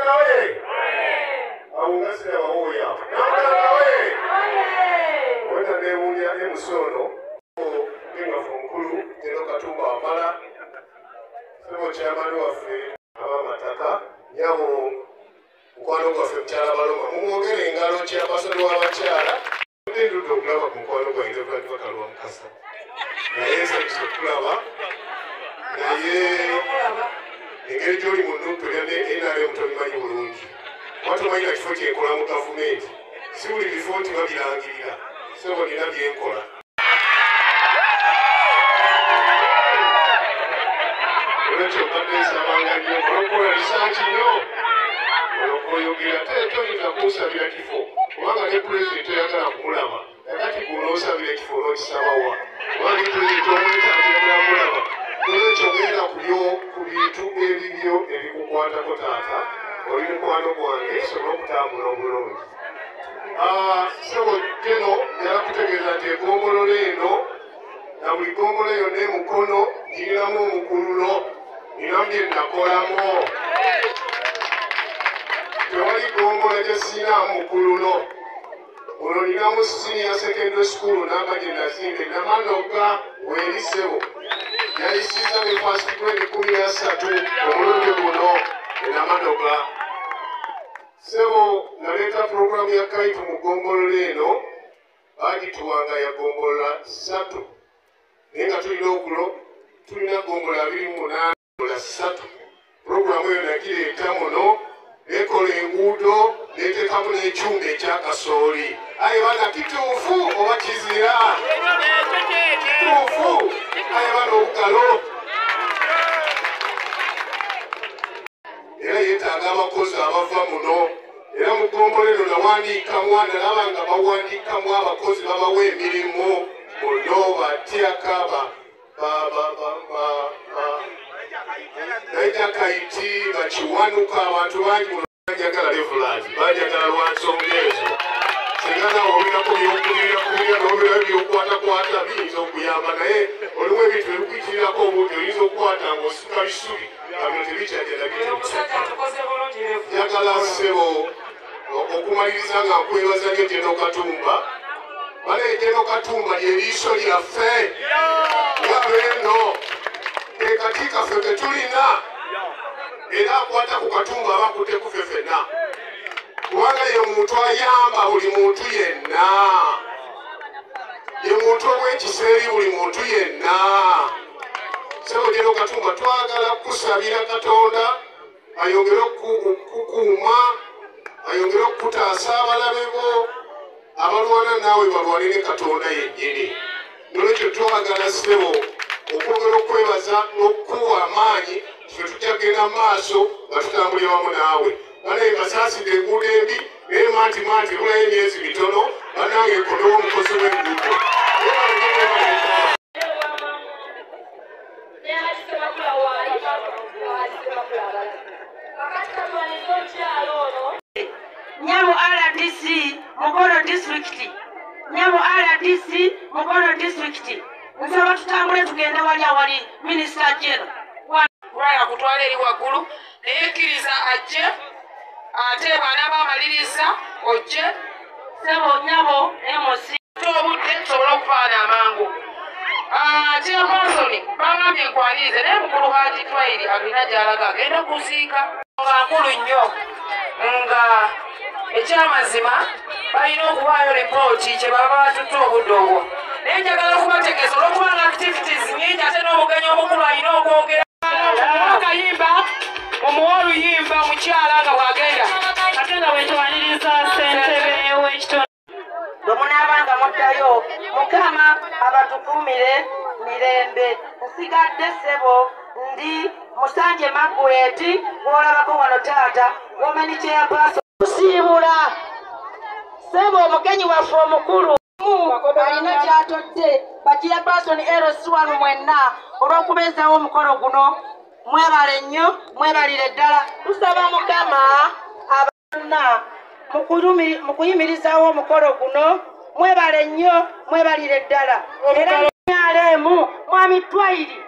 Namukanga oye! Awo nga sirabawoya. Namukanga oye! Wenda neewuunya MC ono waffe omukulu General Katumba Wamala, ssebo chairman waffe ab'amataka, nyabo mukwano gwaffe mukyala Baloma, mumwongere engalo, chairperson w'abakyala. Ndudde okulaba ku mukwano gwange Reverend Bakalwa Mukasa, naye nsanyuse okulaba, naye engeri gy'oli mu NUP era ne NRM tobimanyi bulungi, kuba tomanyi na kifo kyenkola mu gavumenti. Si buli bifo nti babirangirira. Ssebo, nina byenkola. Olwekyo mbadde nsabanga nnyo olwokukola research nnyo olwokweyogera. Te toyinza kunsabira kifo kubanga ne pulezidenti toyagala kumulaba. Kakati gwe onoosabira ekifo onookisabawa? Kubanga ne pulezidenti omwetaagira namulaba. Olwekyo genda ku bintu ebibyo ebikukwatako. Taata, oli mukwano gwange, tusobole okutambula obulungi. Ssebo Geno, njala kutegeeza nti egombolola eno na buli gombolola yonna emukono girinamu omukululo, ninamu bye nakolamu. Tewali gombola gye sirinamu mukululo. Muno ninamu senior secondary school namba gye nazimba Namanoga, weeri ssebo, yayisiza ne first grade 13 omulundi guno Enamanoga. Ssebo, naleeta puroguramu ya kaitu mu gombolola eno, bagituwanga ya gombolola 3, naye nga tulina okulo tulina gombolola 28 la 3. Puroguramu eyo nagireeta muno, nekola enguudo, neteekamu n'ekyuma ekyakasooli. Aye bana, kituufu oba kizira? Kituufu. Aye bana, obugalo era yeetaaga abakozi abava muno. Era mu ggombolola eno nawandiikamu, nalaba nga bawandiikamu abakozi babawa emirimu muno, batyaka Naija Kaiti, bakiwanuka, abantu bangi muno banjagala. Reverend, banjagala lwa nsonga ezo. Singa naawe olinako byokubirira kubirira n'obeera byokwatakwata biyinza okuyamba, naye olimu ebintu ebikuyitirirako obudde, oyinza okukwata ng'osika bisubi nga bino tebikyajja. Njagala ssebo okumaliriza nga nkwebaza nnyo General Katumba. Bale, General Katumba lyeriiso lyaffe nga beeno ke kati kaffe ke tulina, era akwata ku Katumba aba akutte ku ffe ffenna, kubanga ye muntu ayamba buli muntu yenna, ye muntu ow'ekisa eri buli muntu yenna. Ssebo General Katumba, twagala kusabira Katonda ayongere okukukuuma, ayongere okukutaasa abalabe bo abalwana naawe, balwane ne Katonda yennyini. Nolwekyo twagala ssebo okwongera okwebaza n'okukuwa amaanyi. Ffe tujja kugenda mu maaso nga tutambulira wamu naawe. Banaye, basaasidde enguudo embi, naye manti manti ebulayo emyezi mitono, bannange, nkomewo omukozi w'enguudo. Nyabo RDC Mukono District, nyabo RDC Mukono District, nsaba tutambule tugende wali awali Minisita General. Lwala kutwala eri waggulu, naye kkiriza ajje, ate bw'anaaba amaliriza ojje. Sebo, nyabo MC. Obudde tusobole okufaana amangu. Chairperson bagambye nkwanirize, naye mukulu Haji Twairi alina gy'alaga, agenda kuziika, nga nkulu nnyo, nga ekyamazima balina okuwaayo lipooti kye baba batutte obudde obwo. Naye njagala okubategeeza, olw'okuba nga activities nyingi ate n'omugenyi omukulu alina okwogera akayimba, mumuwe oluyimba mukyala nga bw'agenda. Ate nga bwetwaniriza ssentebe w'ekitone. Bwe munaabanga muddayo, Mukama abatukuumire mirembe. Nsigadde ssebo ndi Musanje Magureti, gwolabako wano taata women chairperson. Tusiibula ssebo omugenyi waffe omukulu alina kyatodde. Bachairperson LC1 mwenna olw'okubeezawo omukolo guno, mwebale nnyo, mwebalire ddala. Tusaba Mukama abonna mu kuyimirizaawo omukolo guno. Mwebale nnyo, mwebalire ddala. Era NRM, mwami Twairi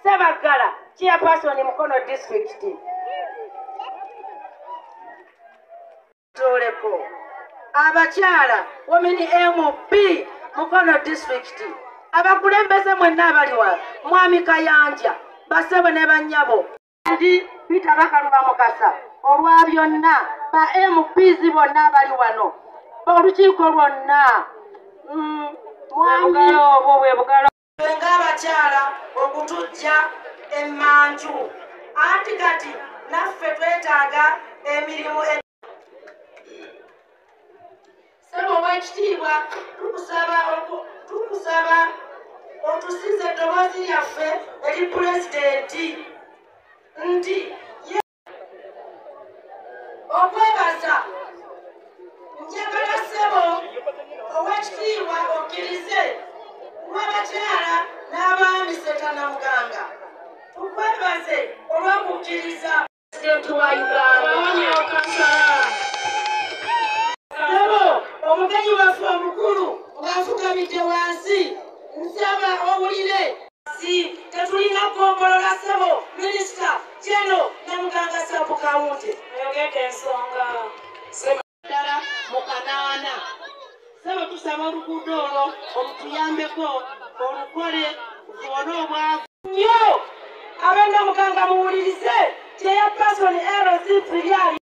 Sebaggala, chairperson Mukono District. Michael. Abakyala Women MP Mukono District, abakulembeze mwenna abali wano, Mwami Kayanja, basebo ne bannyabo, ndi Peter Bakaluba Mukasa, olwa byonna ba MPs bonna abali wano, olukiiko lwonna, mwami obwo bwe bugalo ng'abakyala okutujja emmanju, anti kati naffe twetaaga emirimu. Ssebo ow'ekitiibwa, tukusaba otusize eddoboozi lyaffe eri pulezidenti nti okwebaza. Njagala ssebo ow'ekitiibwa okkirize lw'abakyala n'abaami Ssetanamuganga tukwebaze olw'okukkiriza pulezidenti wa Uganda. Ssebo omugenyi waffe omukulu ng'afukamidde wansi, nsaba owulire si tetulina ggombolola. Ssebo minisita Jeno Namuganga Sub County, oyogedde ensonga ddala mu kanaana. Ssebo tusaba oluguudo olwo olutuyambeko olukole tuwone obwavu nnyo. Ab'e Namuganga muwulirize chairperson LC Lyali.